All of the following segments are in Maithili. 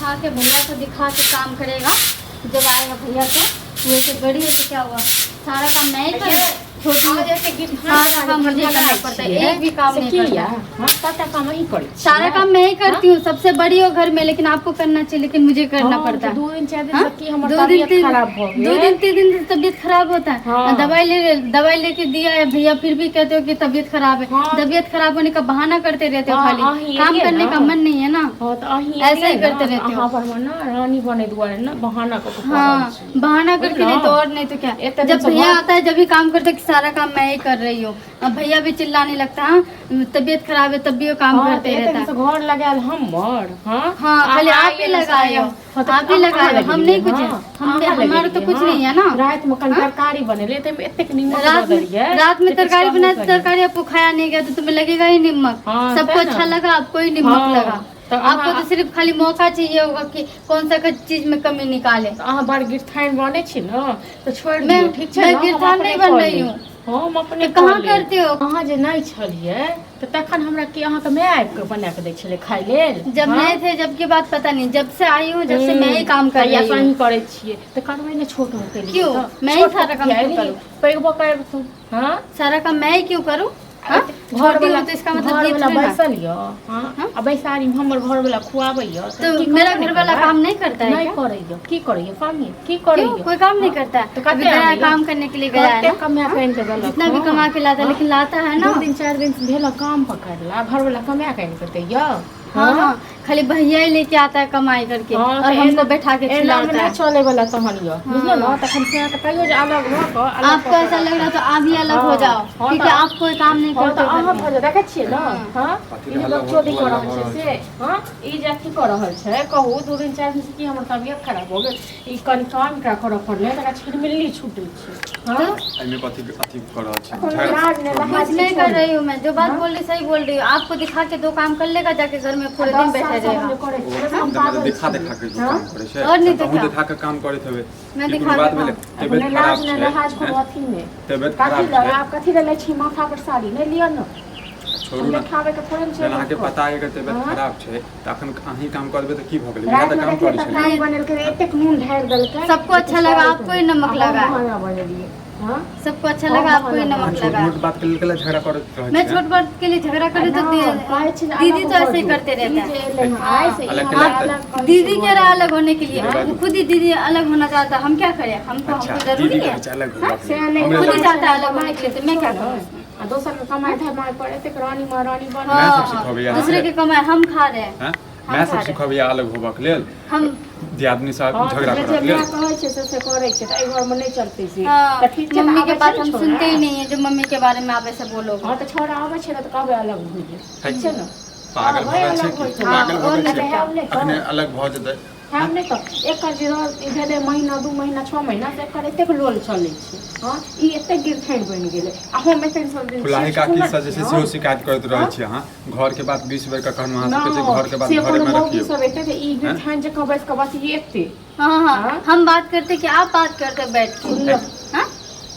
दिखा के, भैया को दिखा के काम करेगा। जब आएगा भैया तो वैसे बड़ी है तो क्या हुआ, सारा काम मैं ही करूँ? छोटी आ जैसे कि सारा काम मुझे करना पड़ता है, एक भी काम से नहीं की करता। या हाँ सबटा काम अहीं करै छियै। सारा काम मैं ही करती हूँ, सबसे बड़ी हो घर में, लेकिन आपको करना चाहिए, लेकिन मुझे करना हाँ, पड़ता तऽ है। 2 दिन 4 दिन हाँ? से की हमर 2 दिन तबियत तीन खराब भऽ दो गेल। दिन 3 दिन से तबीयत खराब होता है। हाँ। दवाई लेके दिया है भैया, फिर भी कहते हो कि तबीयत खराब है। हाँ। तबीयत खराब होने का बहाना करते रहते हो हाँ, खाली। अहीं काम एलियै करने ना। का मन नहीं है ना। हँ तऽ अहीं ऐसे ही एलियै करते ने, रहते हो। अहाँ पर मे ना रानी बनै दुआरे ना बहाना कऽ कऽ हाँ, पड़ल छी। बहाना करके, नहीं तो और नहीं तो क्या। इतने दिन जब से भैया आता है जब भी काम करते कि सारा काम मैं ही कर रही हूँ। अब भैया भी चिल्लाने लगता है, हाँ, तबीयत खराब है तब भी वो काम हाँ, करते तऽ एते रहता दिन है। से घर लगायल हमर। हाँ हाँ, खाली अहाँ आप ही आइए ने लगाए हो। हाँ, तऽ आप ही अहाँ लगाए हो, हम लगेलियै, नहीं कुछ है। हाँ, हम अहाँ हमारा तो लगेलियै, कुछ हाँ। नहीं है ना। राति में कनि तरकारी बनेलियै ताहिमे एतेक नीमक रात दऽ देलियै में, रात में जे किछु तरकारी कहबो बनाए तो करियै। तरकारी आपको खाया नहीं गया तो तुम्हें लगेगा ही नमक। हाँ, सबको तै ना। अच्छा लगा, आपको ही नमक हाँ, लगा। तो आपको तो सिर्फ खाली मौका चाहिए होगा कि कौन सा चीज में कमी निकाले। तऽ अहाँ बड़ गिरथाइन बनै छी ने तऽ छोड़ि मैं दियौ, ठीक छै मैं ने, हम गिरथान अपने नहीं बन कऽ रही लेब। हूँ। हम अपने तो कहाँ कऽ लेब। करते हो? अहाँ जे नहि छलियै तऽ तखन हमरा की अहाँके माय आबि कऽ बना कऽ दै छलै खाय लेल? जब हाँ? नहीं थे जब की बात पता नहीं, जब से आई हूँ जब से मैं ही काम कर तहिया रही से हूँ। अहीं करै छियै तऽ करबै ने छोट होके लिए। क्यों? तऽ मैं ही छोट सारा काम किया क्यों एलियै? करूँ? पैघ भऽ कऽ आबि तू हाँ सारा काम मैं ही क्यों करूँ? हाँ? घर छोटी वाला हूँ तो इसका मतलब घर ये वाला थोड़ी ना। बैसल यऽ हाँ हाँ? आ बैसारी मे हमर घर वाला खुआबै यऽ तो की मेरा करबै घर वाला करबै? काम नहीं करता है नहि क्या? करै यऽ, की करै यऽ कहिए, की करै क्यों यऽ? कोई काम नहीं करता है? तो अभी कते गया है, आबैया? काम करने के लिए गया है कते ना। कमा कऽ आनि कऽ देलक? जितना भी हँ? कमा के लाता है, लेकिन लाता है ना। 2 दिन 4 दिन भेल काम पकड़ला, घर वाला कमा कऽ आनि कऽ दैय? हाँ हाँ, खाली भैया ही लेके आता है कमाई करके हाँ, और तऽ हमको एना बैठा के एनामे खिलाता नहि है। चलै वाला तहन यऽ, बुझलहुँ ने? तखन से तऽ कहियो जे अलग भऽ कऽ अलग आपको कऽ कऽ ऐसा लग रहा है तो आप ही अलग हो हाँ, जाओ, हाँ, क्योंकि तो आप कोई काम नहीं हँ करते तऽ हो घर अहाँ में। भऽ जाउ, देखै छियै ने। हँ, कथी ई जे हल्ला बकचोदी भऽ कऽ रहल रहल छै से। हँ, ई जे अथी कऽ रहल छै, कहू, 2 दिन 4 दिन से की हमर तबियत खराब भऽ गेल, ई कनि काम एकरा करऽ पड़लै तऽ एकरा छिलमिल्ली छूटै छै। हँ, एहिमे कथी अथी कऽ रहल छी? कोनो झगड़ा लाज नहि छोड़ू। लहाज कुछ नहीं किछो कर नहि। रही हूँ मैं, जो बात हाँ? बोल रही सही बोल रही हूँ। आपको दिखा के दो काम कर लेगा, जाके घर में पूरे दिन 10 बैठे साल से हम रहेगा। जे करै ओ छियै से हम मतलब पागल देखा छियै। देखा के हँ? काम करै छै। और नहीं तो अहूँ क्या? देखा के काम करैत हेबै। मैं ई दिखा कोनो के बात भेलै? काम। तबियत नहि खराब लाज नहि छै लहाज कोनो हैं? अथी नहि। तबियत कथी खराब लए छै। आब कथी लए लै छी माथा पर साड़ी? नहि लिअ ने। छोड़ू ने। देखाबैके थोड़े ने छै जहन अहाँके लोकके। पता अइ अगर तबियत हँ? खराब छै तऽ अखन अहीं काम करबै तऽ की भऽ गेलै? इएह तऽ रातिमे काम देखियै करै छलियै। तरकारी बनेलकै तऽ एतेक नून ढारि देलकै सबको जे अच्छा किछु लगा, कहैके आपको ही नहि। नमक आ हम लगा। बहाना बनेलियै। हाँ? सबको अच्छा हम लगा, आपको ही बहाना अहाँ नमक छोट लगा। मोट बात के लेल झगड़ा करैत रहै मैं छियै? छोट बात के लिए झगड़ा करी तो कहै छै जे दीदी अलग तो ऐसे ही भऽ जो। करते ई रहते जे हैं। एलै हँ आइ से ई अलग हमरा केलक तऽ- अलग कहै दीदी छै कह रहा घरमे। अलग होने के लिए, हाँ? वो खुद ही दीदी अलग होना चाहता है, हम क्या करें? हमको अच्छा हमको जरूरी दीदी है? कहै छै अलग होबाक से लेल। नहि हमरे खुद ही लग चाहता है अलग होने के लिए, तो मैं क्या करूँ? आ दोसर के कमाइ धमाइ पर एतेक रानी महारानी बनल। मैं सब हाँ, सिखबैया दूसरे के कमाई हम खा रहे हैं। हैं? हम मैं खा सब रहे हैं। सिखबैया अलग होबाक लेल, हम दियादनी साथ हँ, तऽ झगड़ा जे करबाक जे लेल? माय कहै छै से से करै छै, तऽ एहि घरमे नहि चलतै से। हाँ, तऽ ठीक छै, तऽ मम्मी के आबै बात छै ने हम छौड़ा। सुनते ही नहीं है, जो मम्मी के बारे में आप ऐसे बोलोगे। हँ, तऽ छौड़ा आबै छै ने तऽ कहबै अलग भऽ जेतै, ठीक छै ने? पागल भऽ गेल छै अलग होइ की? छै। पागल भऽ और गेल नहि छै? तऽ क्या? अखने अलग भऽ जेतै। हम नहि तऽ एकर जे रहल भेलै महीना 2 महीना 6 महीना तऽ एकर एतेक लोल चलै छै। हँ, ई एतेक गिरथानि बनि गेलै आ हम एतेक सब दिन फुलाही छियै, काकी छुछुनर से जे छै छियै सेहो हम। शिकायत करैत रहै हँ? छी अहाँ घरके बात 20 बेर कखन अहाँ सबके छै नहि घरके बात से कोनो घरेमे मौगी रखियौ। सब एतै तऽ ई गिरथानि जकाँ बैस कऽ बतिएतै? हाँ हाँ। हाँ? हम बात करते कि आप बात करते बैठ के? सुनलो। हाँ?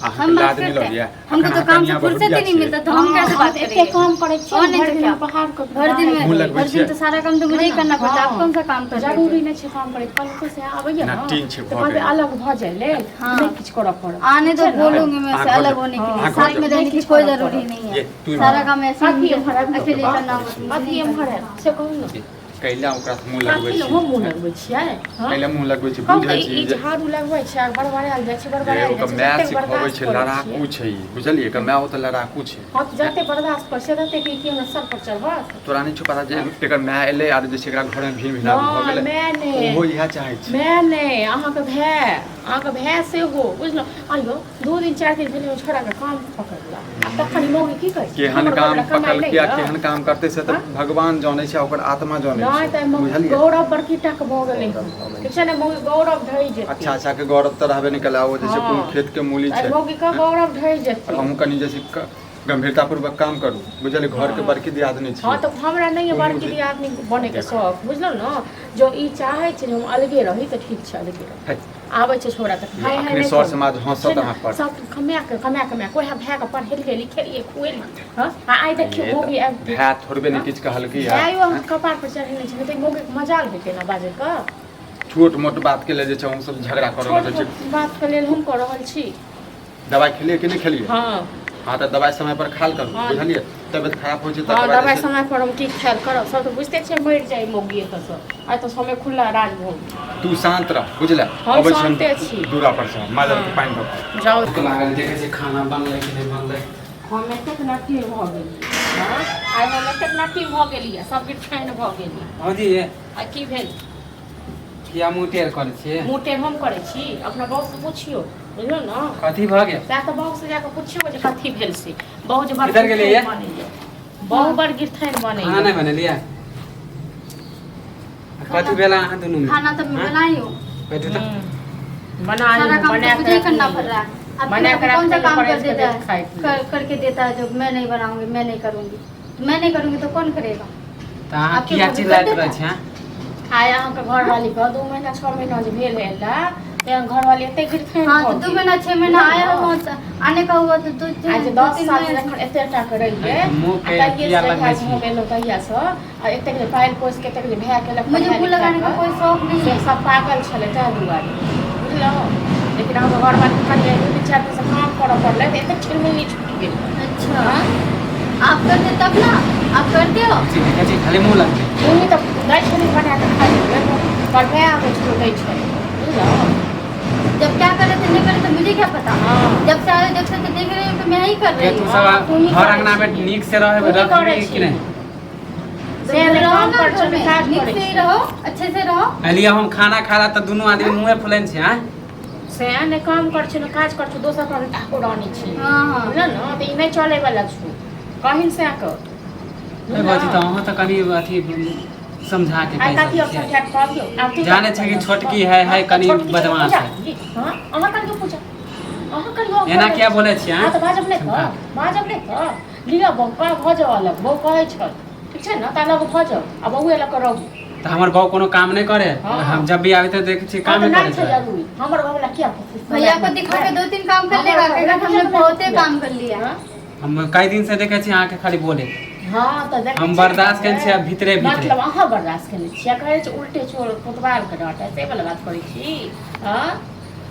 अहाँके हम बात लाज नहि करते लगैया? हमको अखन तो अहाँ काम से कनिया फुर्सत बहुरिया ही नहीं छियै। मिलता तो हम कैसे हम बात तऽ एते करेंगे? काम करै छियै और नहीं भरि तो दिन क्या? पहाड़ के भर दिन मुँह में लगबै भर दिन छियै? तो सारा काम तो मुझे ही करना पड़ता है, आप कौन सा काम करते जरूरी हो? नहि छै काम करे। कल से आबैया ना, ने टीन छै, तऽ भऽ कहबै गेल। अलग भऽ जाइ लेल, हाँ। नहि किछु करऽ पड़त। आने तो छै ने? बोलूंगी मैं हाँ, उससे घर अलग जाओ। होने के लिए। हाँ, घर साथ जाओ। में रहने की नहीं कोई किछु जरूरी करऽ नहीं ये है। तू सारा काम ऐसे ही कथी मुझे एम्हर आबि अकेले कऽ करना होता है, मुझे कथी नहीं एम्हर करना। आबि से कहू ने। कैला ओकरा से मुँह लगबै कथी छी? लए हम मुँह लगबै छियै? हँ? कैला मुँह लगबै छी? कहू बुझै तऽ छी ई जे झाड़ू लगबै छै आ बड़बड़ायल जाइ छै, जे बड़बड़ायल ओकर जाइ छै, माय जतेक सिखबै बर्दाश्त छै। करै लड़ाकू छियै। छै ई, बुझलियै? एकर माय ओतऽ लड़ाकू छै। हँ, तऽ जते बर्दाश्त करै छियै तते की हमरा सर पर चढ़त? तोरा नहि छौ पता जे एकर माय एलै आर जे छै एकरा घरमे भिन भिनाउ भऽ नहि गेलै? माय नहि। ओहो इएह चाहै छै। माय नहि, अहाँके भाय, अहाँके भाय सेहो, बुझलहुँ? आइयो 2 दिन 4 दिन भेलै ओ छोड़ाके काम पकड़ला आ तखन ई मौगी की कहै छै? केहन हमर काम घरवला कमाइ नहि पकड़लकै आ यऽ? केहन काम करतै से तऽ हँ? भगवान जानै छै आ ओकर आत्मा जानै नहि छै, तऽ मौगी बुझलियै? गौरव बड़की टाके भऽ गेलै हन, ठीक छै ने? मौगी गौरव ढहि जेतै। अच्छा अच्छा के गौरव तऽ रहबे नहि केलै, ओ जे छै हँ। कोनो खेतके मूली एहि छै। मौगीके गौरव ढहि जेतै। अहूँ कनि जे छै गंभीरतापूर्वक काम करू, बुझलियै? घरके बड़की दियादनी हँ छी। तऽ हमरा नहि यऽ बड़की दियादनी बनैके शौक, बुझलहुँ ने? जँ ई चाहै छै जे हम अलगे रही तऽ ठीक छै, अलगे रही। है, आबै छै छोड़ा तऽ हाय हाय अखने नहि सर करू। समाज हँसत छै ने, अहाँ पर। सब कमा कऽ कमा कमा कऽ ओएह भायके पढ़ेलियै लिखेलियै खुएलियै। हँ, आ आइ देखियौ ये मौगी तऽ आबि गेल। भाय थोड़बे ने किछु कहलकै। भायो अहाँके कपार पर चढ़ेने छै, नहि तऽ मौगीके मजाल हेतै ने बाजैके। छोट मोट बात के लेल जे छै हम सब झगड़ा करऽ छोट लगै छी। मोट बातके लेल हम कऽ रहल छी। दवाइ खेलियै कि नहि खेलियै? हँ। हँ, तऽ दवाइ समय पर खाल करू। हँ। बुझलियै? तबियत खराब होइ छै हँ, तकर बाद दवाइ जे छै समय पर हम की खायल करब? सब तऽ बुझिते छियै, मरि जाइ मौगी एतऽसँ। आइ तऽ समय खुला राजभोग। तू शान्त रह, बुझले? हम अबै छी हम शान्ते छी। दूरा पर से माजल के हँ। पानि भऽ कऽ जाउ। भूख लागल, देखै छियै खाना बनलै कि नहि बनलै। हम एतेक नटी भऽ गेलियै। हँ, आइ हम एतेक नटी भऽ गेलियै, सब गिरठाइन भऽ गेलियै। भौजी, आ की भेल? किया मुँह टेढ़ करै छियै? मुँह टेढ़ हम करै छी? अपना बहूसँ पुछियौ, बुझलहुँ ने? कथी भऽ गेल? सएह तऽ बहूसँ जाकऽ पुछियौ जे कथी भेल से। बहू जे बड़ किधर गेलियै? गिरथाइन बनैया, बहू बड़ गिरथाइन खाना बनैया। नहि बनेलियै? कथी भेल अहाँ दुनूमे? खाना तो मैं बनाई हूँ। बैठू तऽ। बना सारा काम बना तो के मुझे ही करना रखने पड़ रहा है। अब बना के कौन सा रखने काम पड़े कर इसके देता देख खाए है के। कर करके देता है जो मैं नहीं बनाऊंगी, मैं नहीं करूंगी, मैं नहीं करूंगी तो कौन करेगा? तऽ अहाँ आपके किया भाभी कर चिल्लाइत देता रहै है? छी? आइ अहाँके घरवाली के 2 महीना 6 महीना जे भेल है ला तें घरवाली एते गिरथाइन हाँ, भऽ तो दो गेल। महीना 6 महीना आया हुआ तो आने का हुआ तो दो आइ जे दो 10 तीन साल से महीने जखन एते टा के रहियै, है, मुँह आ के तहिये किया से लगबै जहिया से छी? हम एलहुँ तहिया से आ एतेक जे पालि पोसि के एतेक जे भाय केलक मुझे पढ़ाइ मुँह लिखाइ लगाने का कऽ, कोई शौक नहीं से है। सब पागल छलै ताहि दुआरे, बुझलहुँ? लेकिन अहाँके घरवाली कनि दू दिन 4 दिनसँ काम करऽ पड़लै तऽ एतेक छिलमिलनी छुटि गेल। अच्छा, आप करते तब ना, आप करते हो। छी, देखै छी खाली मुँह लगबै। मम्मी तऽ दै छलै बना कऽ खाइ लए, पर भाय आबै छलै दै छलै, बुझलहुँ? जब क्या करे थे, नहीं करे तो मुझे क्या पता। हाँ। जब से आए जब से तो देख रही हूँ कि मैं ही कर के रही तू हूँ। सब हाँ, तू ही घर करै अंगना मे छी। नीक से रहै तू ही करै रखबी छी। कि नहि? से नहि रहो काम ना कर घर छलै में, काज नीक करै से ही छी। रहो, अच्छे से रहो। एलियै हम खाना खा ला तऽ दुनू आदमी मुँहे फुलैन छै। आँय, से नहि काम कर छै ने काज कर छै, दोसर पर ठाकुर रानी छी। हाँ हाँ। बुझल ने? तऽ ई नहि चलै वाला छौ, कहिन से कऽ। ए भौजी, तऽ अहाँ तऽ कनि अथी समझा के आइ कहि कथी सकै अब छियै। समझा के कहबियौ? आब तू जानै छै कि छोटकी है, है कनि छोटकी छै, बदमाश पूजा। है। हँ, अहाँ करियौ पूजा, अहाँ करियौ। एना किया बोलै छियै? हँ, तऽ बाजब नहि तऽ, बाजब नहि तऽ। लिअ बहू कह भऽ जाउ अलग, बहू कहै छल, ठीक छै ने? तऽ अलग भऽ जाउ आ बौए लऽ कऽ रहू। तऽ हमर बहू कोनो काम नहि करे? हाँ। हम जब भी आबै तऽ देखै छियै हँ, कामे तऽ करै नहि छै छै। जरूरी हमर घरवला किया भैया को दिखा के दो तीन काम कर लेगा, कहेगा कि हमने बहुते काम कर लिया। हाँ? हम कई दिन से देखै छी अहाँके खाली बोले। हँ, तऽ देखै हम छियै बर्दाश्त ने। केने छियै भीतरे भीतरे। मतलब अहाँ बर्दाश्त केने छियै, कहै छै उल्टे चोर कोतवाल के डाँटे, से वाला बात करै छी? हँ,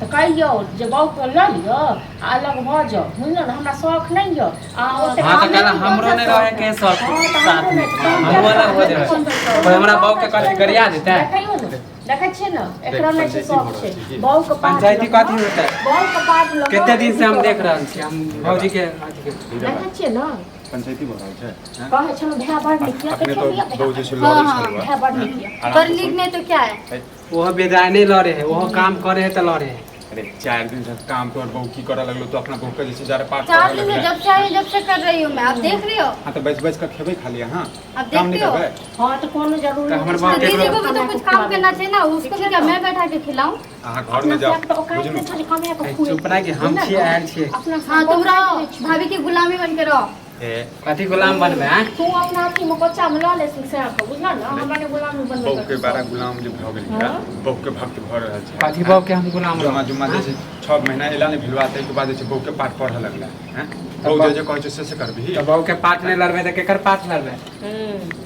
तऽ कहियौ जे बहूके लऽ लिअ आ अलग भऽ जाउ, बुझलहुँ ने? हमरा शौख नहि यऽ आ ओतेक हाँ, तऽ हमें कल भी कौन हमरो सा नहि शौक रहे के शौक। हँ, तऽ साथ हमरो मे नहि छै, तऽ हम हमहूँ अलग हो किया जेबै। करबै? कोइ हमरा बहू के कथी गरिया देतै? देखैयौ ने, देखै छियै ने, एकरा नहि छै पंचायती शौक भऽ रहल छै छै की? बहूके पाठ पंचायती लऽ कथी कऽ, होतै? बहूके पाठ लऽ कऽ कते दिन से हम अथी देख करब। रहल छी हम भौजी के अथी के। देखै छियै ने? पंचायती भऽ रहल छै, हैं? कहै छलहुँ भाय बड़ नीक यऽ, अखने देखियौ तऽ लिअ भाय। बहू जे छै हाँ, लड़ै हाँ। छलहुँ। भाय बड़ नीक यऽ। आराम पर से नीक सुन। नहीं तो क्या है? ओहो बेजाय नहि लड़े है, ओहो काम करे है तऽ लड़े है। अरे, 4 दिन से काम तोहर बहू की करऽ लगलो? तो अपना बहू के जे छै जारे पाठ चार पढ़ऽ दिन से लगलै। जब से आई जब से कर रही हूँ मैं, आप देख रहे हो? हाँ, तऽ बैस बैस कऽ खेबै खाली अहाँ, आप काम देखते नहि हो? करबै? हँ, तऽ कोनो जरूरी तऽ हमर नहि बाप छै। तो केकरो दीदी को भी तो कुछ काम करना चाहिए ना, उसको भी क्या मैं बैठा के खिलाऊं? अहाँ घर में जाओ, अपना औकात बुझलू? नहि छौ जे कमाए कऽ ए, खुएतै। चुप रह कि हम बुझलऽ छियै, ने? आयल छियै। अपना हाँ, तुम औकात रहो नहि छौ। भाभी की गुलामी बन के रहो। ए, कथी गुलाम बनबै? आँय, तू अपना अथी मे बच्चा मे लऽ ले से बुझल ने, हमरा नहि गुलामी बनबै बहू के बारा गुलाम जे भऽ गेलियै, हाँ। बहू के भक्त भऽ रहल छै। कथी बहू के हम गुलाम जुम्मा रहब? जुम्मा जे छै 6 महीना एला नहि भेलुआ, ताहिके बाद जे छै बहू के पाठ पढ़ऽ लगला हैं। बहू जे जे कहै छै से से करबिही? तऽ बहू के पाठ नहि लड़बै तऽ केकर पाठ लड़बै?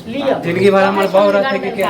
लिअ। जिंदगी भर हमर बहू रहतै कि के?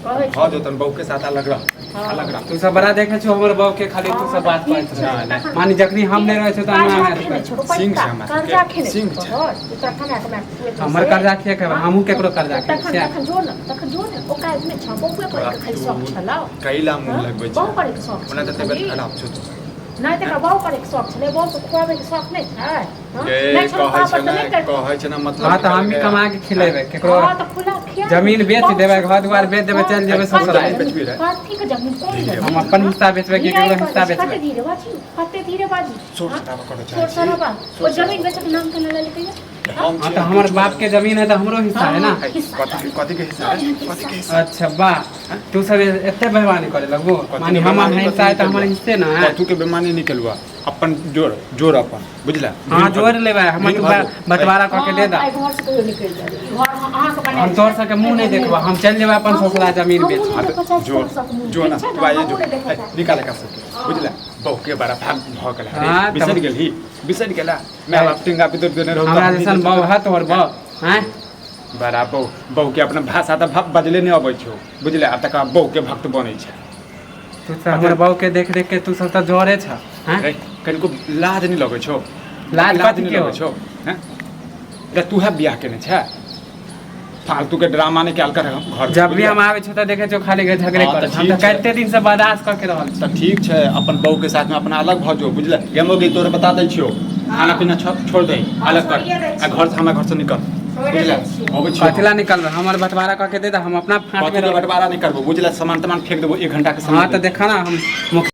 कहै भऽ जेतन, बहू के साथ अलग रह, अलग रह। तू सब बड़ा देखै छौ हमर बहू के, खाली तू सब बात करैत नहि, रह। नहि। मानी जखनी हम नहि रहै छौ तऽ अंगना मे अथी करै। सिंह छै हमरा सबके, कर्जा खेने सिंह छै। तोहर तोरा कमा कमा के खुएतौ हमर से। कर्जा किया खेबै? हमहूँ केकरो कर्जा खेबै तखन सएह? तखन जो ने, तखन जो ने, ओकाद नहि छौ, बौए तोरा करैके खाली शौक तू छलौ। कैला मुँह हाँ? लगबै बहू छै? करैके शौक ओना तऽ छलै तबियत खाली। खराब छौ तोहर। नहि तऽ एकरा बहू करैके शौक छलै, बहूके खुआबैके शौक नहि छै? हाँ? गे नहि छलौ कहै पापड़ छै तऽ ने नहि करतै। कहै छै ने मतलब हाँ, तऽ हम भी निकल कमा गया। के खिलेबै केकरो? हाँ, तऽ खुला खिया। जमीन बेच देबै, घर दुआर बेच देबै, चलि जेबै ससुराल। जमीन बेचबी रे? कथी के जमीन, कोन जमीन? हम अपन हिस्सा बेचबै कि केकरो हिस्सा कते बेचबै? धीरे बाजी, कते धीरे बाजी। शोर हाँ? शराबा करऽ शोर चाहै छी? शराबा ओ जमीन बेचक नाम केना लेलकै? हम हाँ, तऽ हमर बाप के जमीन है तऽ हमरो हिस्सा है ना। है, कथी कथी के हिस्सा है? कथी के हिस्सा? अच्छा वाह, तू सब एते बेईमानी करे लगबो? कथी मानी के हमर बेईमानी? हिस्सा है कथी तऽ हमर निकलुआ? हिस्से ना है। कथू के बेईमानी निकलुआ? अपन जोड़ जोड़ अपन बुझला। हाँ, जोड़ लेबै हमर। भिन्न तू भऽ जो। बंटवारा कऽ के दे दा। आइ घर से कहियो निकलि जायब, ई घर हम अहाँके हम बनायल। तोहर सबके मुँह नहि देखबो, हम चलि जेबै अपन ससुरा जमीन बेच। हाँ तऽ जो जो ना, तू आइए जो। ए, निकाल एकरा सबके, बुझला? बहू के बड़ा भाग भऽ गेल रे। हाँ, तब- बिसरि गेलही, बिसरि गेला? माय बाप टिंगा बिदुर देने रहौ। हमरा जैसन बहू है तोहर बहू हैं? बड़ा बहू, बहू के अपना भाषा तऽ बजले नहि अबै छौ, बुझले? आब तक बहू के भक्त बनै छै। तू तऽ हमर बहू के देख देख के तू सब तऽ जरे छ हैं। रे, कनिको लाज नहि लगै छौ? लाज लाज कथी नहि के लगै हो? छौ हैं? रे, तू है बियाह केने छै, फालतू के ड्रामा नहि कयल कर घर। जब भी हम आबै छौ तऽ देखै छौ खाली झगड़े हाँ, करै तऽ हम तऽ ठीक छै। कते दिन से बर्दाश्त कऽ के रहल छी। तऽ ठीक छै, अपन बहू के साथ में अपना अलग भऽ जो, बुझले? गेमो गे, तोरे बता दै छियौ, खाना पीना छोड़ दे, अलग कर छोड़िए दै आ घर से, हमरा घर से निकल, बुझले? अबै छियौ। कथी ला निकलबै? हमर बंटवारा कऽ के दे दे, हम अपना फाँट कथी में के रहब। बंटवारा नहि करबो, बुझले? सामान तमान फेंक देबो, 1 घंटा के समय हाँ, तऽ दे। देखा ना हम मुखिया।